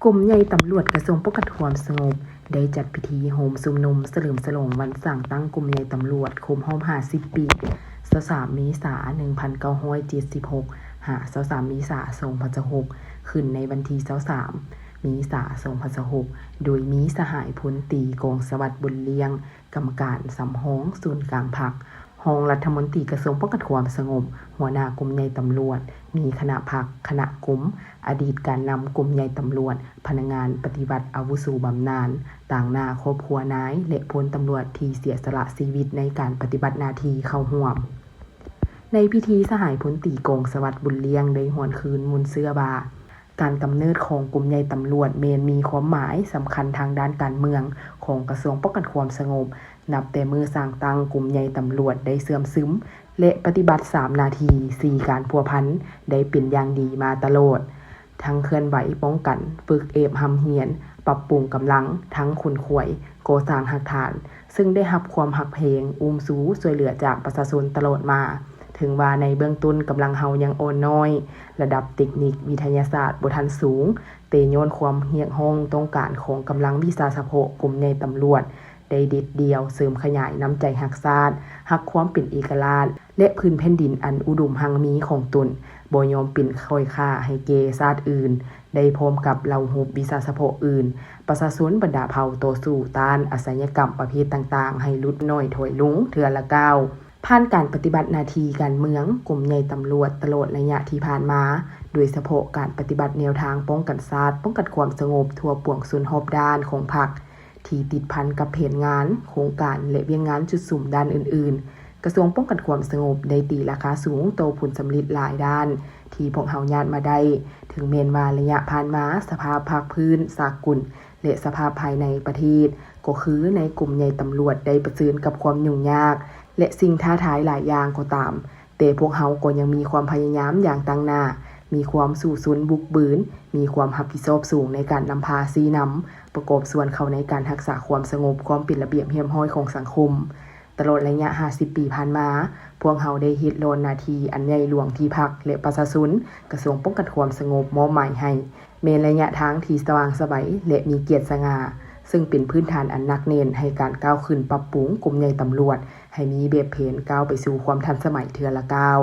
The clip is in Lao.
ກົມໃຫຍ່ຕຳຫຼວດ ກະຊວງປ້ອງກັນຄວາມສະຫງົບ ໄດ້ຈັດພິທີໂຮມຊຸມນຸມສະເຫຼີມສະຫຼອງວັນສ້າງຕັ້ງກົມໃຫຍ່ຕຳຫຼວດ ຄົບຮອບຫ້າສິບປີ ຊາວສາມເມສາ ໜຶ່ງພັນເກົ້າຮ້ອຍເຈັດສິບຫົກ ຫາ ຊາວສາມເມສາ ສອງພັນຊາວຫົກ ຂຶ້ນໃນວັນທີຊາວສາມເມສາ ສອງພັນຊາວຫົກ ໂດຍມີສະຫາຍພົນຕີ ກອງສະຫວັດ ບຸນລ້ຽງ ກຳມະການສຳຮອງສູນກາງພັກ, ຮອງລັດຖະມົນຕີກະຊວງປ້ອງກັນຄວາມສະຫງົບ, ຫົວໜ້າກົມໃຫຍ່ຕຳຫຼວດ, ມີຄະນະພັກ, ຄະນະກົມ, ອະດີດການນຳກົມໃຫຍ່ຕຳຫຼວດ, ພະນັກງານປະຕິບັດອາວຸໂສບຳນານ, ຕາງໜ້າຄອບຄົວນາຍ ແລະ ພົນຕຳຫຼວດທີ່ເສຍສະຫຼະຊີວິດໃນການປະຕິບັດໜ້າທີ່ເຂົ້າຮ່ວມ. ໃນພິທີ, ສະຫາຍພົນຕີ ກອງສະຫວັດ ບຸນລ້ຽງ ໄດ້ຫວນຄືນມູນເຊື້ອວ່າ ການກຳເນີດຂອງກົມໃຫຍ່ຕຳຫຼວດແມ່ນມີຄວາມໝາຍສຳຄັນທາງດ້ານການເມືອງຂອງກະຊວງປ້ອງກັນຄວາມສະຫງົບ, ນັບແຕ່ມື້ສ້າງຕັ້ງກົມໃຫຍ່ຕຳຫຼວດໄດ້ເຊື່ອມຊຶມ ແລະ ປະຕິບັດສາມໜ້າທີ່ ສີ່ການພົວພັນໄດ້ເປັນຢ່າງດີມາຕະຫຼອດ, ທັງເຄື່ອນໄຫວປ້ອງກັນ, ຝຶກເອບຮ່ຳຮຽນ, ປັບປຸງກຳລັງ, ທັງຂົນຂວາຍ, ກໍ່ສ້າງຮາກຖານ, ເຊິ່ງໄດ້ຮັບຄວາມຮັກແພງ, ອຸ້ມຊູ, ຊ່ວຍເຫຼືອຈາກປະຊາຊົນຕະຫຼອດມາ. ເຖິງວ່າໃນເບື້ອງຕົ້ນກຳລັງເຮົາຍັງອ່ອນນ້ອຍ, ລະດັບເຕັກນິກວິທະຍາສາດບໍ່ທັນສູງ, ແຕ່ຍ້ອນຄວາມຮຽກຮ້ອງຕ້ອງການຂອງກຳລັງວິຊາສະເພາະ, ກົມໃຫຍ່ຕຳຫຼວດໄດ້ເດັດດ່ຽວເສີມຂະຫຍາຍນ້ຳໃຈຮັກຊາດ, ຮັກຄວາມເປັນເອກະລາດ ແລະ ພື້ນແຜ່ນດິນອັນອຸດົມຮັ່ງມີຂອງຕົນ, ບໍ່ຍອມເປັນຂ້ອຍຂ້າໃຫ້ແກ່ຊາດອື່ນ, ໄດ້ພ້ອມກັບເຫຼົ່າຮົບວິຊາສະເພາະອື່ນ, ປະຊາຊົນບັນດາເຜົ່າຕໍ່ສູ້ຕ້ານອາຊະຍາກຳປະເພດຕ່າງໆ ໃຫ້ຫຼຸດໜ້ອຍຖອຍລົງເທື່ອລະກ້າວ. ຜ່ານການປະຕິບັດໜ້າທີ່ການເມືອງ, ກົມໃຫຍ່ຕຳຫຼວດຕະຫຼອດໄລຍະທີ່ຜ່ານມາ, ໂດຍສະເພາະການປະຕິບັດແນວທາງປ້ອງກັນຊາດ, ປ້ອງກັນຄວາມສະຫງົບທົ່ວປວງຊົນຮອບດ້ານຂອງພັກ ທີ່ຕິດພັນກັບແຜນງານ, ໂຄງການ ແລະ ວຽກງານຈຸດສຸມດ້ານອື່ນໆ, ກະຊວງປ້ອງກັນຄວາມສະຫງົບໄດ້ຕີລາຄາສູງຕໍ່ຜົນສຳເລັດຫຼາຍດ້ານທີ່ພວກເຮົາຍາດມາໄດ້, ເຖິງແມ່ນວ່າໄລຍະຜ່ານມາສະພາບພາກພື້ນສາກົນ ແລະ ສະພາບພາຍໃນປະເທດ ກໍຄືໃນກົມໃຫຍ່ຕຳຫຼວດໄດ້ປະເຊີນກັບຄວາມຫຍຸ້ງຍາກ ແລະ ສິ່ງທ້າທາຍຫຼາຍຢ່າງກໍຕາມ, ແຕ່ພວກເຮົາກໍຍັງມີຄວາມພະຍາຍາມຢ່າງຕັ້ງໜ້າ, ມີຄວາມສູ້ຊົນບຸກບືນ, ມີຄວາມຮັບຜິດຊອບສູງໃນການນຳພາຊີ້ນຳ, ປະກອບສ່ວນເຂົ້າໃນການຮັກສາຄວາມສະຫງົບ, ຄວາມເປັນລະບຽບຮຽບຮ້ອຍຂອງສັງຄົມ. ຕະຫຼອດໄລຍະຫ້າສິບປີຜ່ານມາ, ພວກເຮົາໄດ້ເຮັດຫຼ້ອນໜ້າທີ່ອັນໃຫຍ່ຫຼວງທີ່ພັກ ແລະ ປະຊາຊົນ, ກະຊວງປ້ອງກັນຄວາມສະຫງົບມອບໝາຍໃຫ້, ແມ່ນໄລຍະທາງທີ່ສະຫວ່າງໄສວ ແລະ ມີກຽດສະຫງ່າ, ເຊິ່ງເປັນພື້ນຖານອັນໜັກແໜ້ນໃຫ້ການກ້າວຂຶ້ນປັບປຸງກົມໃຫຍ່ຕຳຫຼວດ ໃຫ້ມີແບບແຜນກ້າວໄປສູ່ຄວາມທັນສະໄໝເທື່ອລະກ້າວ.